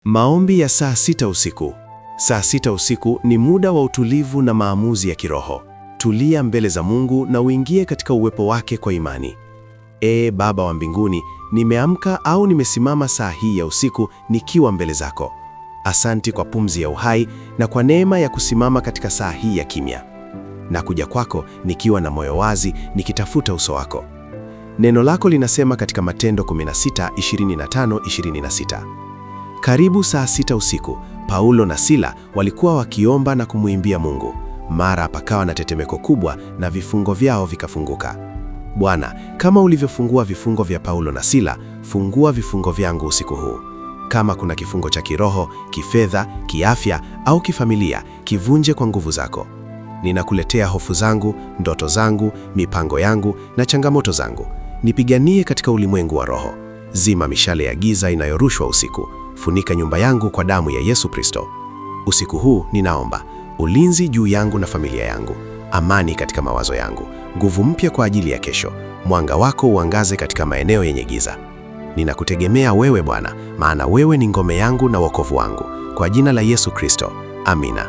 Maombi ya saa 6 usiku. Saa 6 usiku ni muda wa utulivu na maamuzi ya kiroho. Tulia mbele za Mungu na uingie katika uwepo wake kwa imani. Ee Baba wa mbinguni, nimeamka au nimesimama saa hii ya usiku nikiwa mbele zako. Asanti kwa pumzi ya uhai na kwa neema ya kusimama katika saa hii ya kimya. Na kuja kwako nikiwa na moyo wazi, nikitafuta uso wako. Neno lako linasema katika Matendo 16, 25, 26. Karibu saa 6 usiku, Paulo na Sila walikuwa wakiomba na kumwimbia Mungu. Mara pakawa na tetemeko kubwa na vifungo vyao vikafunguka. Bwana, kama ulivyofungua vifungo vya Paulo na Sila, fungua vifungo vyangu usiku huu. Kama kuna kifungo cha kiroho, kifedha, kiafya au kifamilia, kivunje kwa nguvu zako. Ninakuletea hofu zangu, ndoto zangu, mipango yangu na changamoto zangu. Nipiganie katika ulimwengu wa roho. Zima mishale ya giza inayorushwa usiku. Funika nyumba yangu kwa damu ya Yesu Kristo. Usiku huu ninaomba ulinzi juu yangu na familia yangu, amani katika mawazo yangu, nguvu mpya kwa ajili ya kesho. Mwanga wako uangaze katika maeneo yenye giza. Ninakutegemea wewe Bwana, maana wewe ni ngome yangu na wokovu wangu. Kwa jina la Yesu Kristo, amina.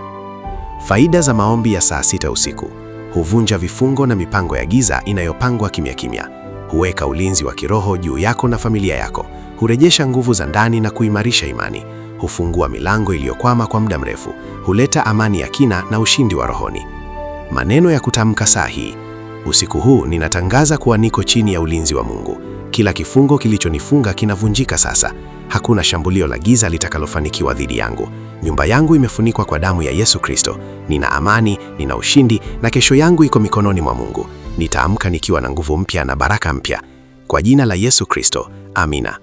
Faida za maombi ya saa 6 usiku: huvunja vifungo na mipango ya giza inayopangwa kimya kimya, huweka ulinzi wa kiroho juu yako na familia yako, hurejesha nguvu za ndani na kuimarisha imani, hufungua milango iliyokwama kwa muda mrefu, huleta amani ya kina na ushindi wa rohoni. Maneno ya kutamka saa hii: usiku huu ninatangaza kuwa niko chini ya ulinzi wa Mungu. Kila kifungo kilichonifunga kinavunjika sasa. Hakuna shambulio la giza litakalofanikiwa dhidi yangu. Nyumba yangu imefunikwa kwa damu ya Yesu Kristo. Nina amani, nina ushindi na kesho yangu iko mikononi mwa Mungu. Nitaamka nikiwa na nguvu mpya na baraka mpya. Kwa jina la Yesu Kristo, amina.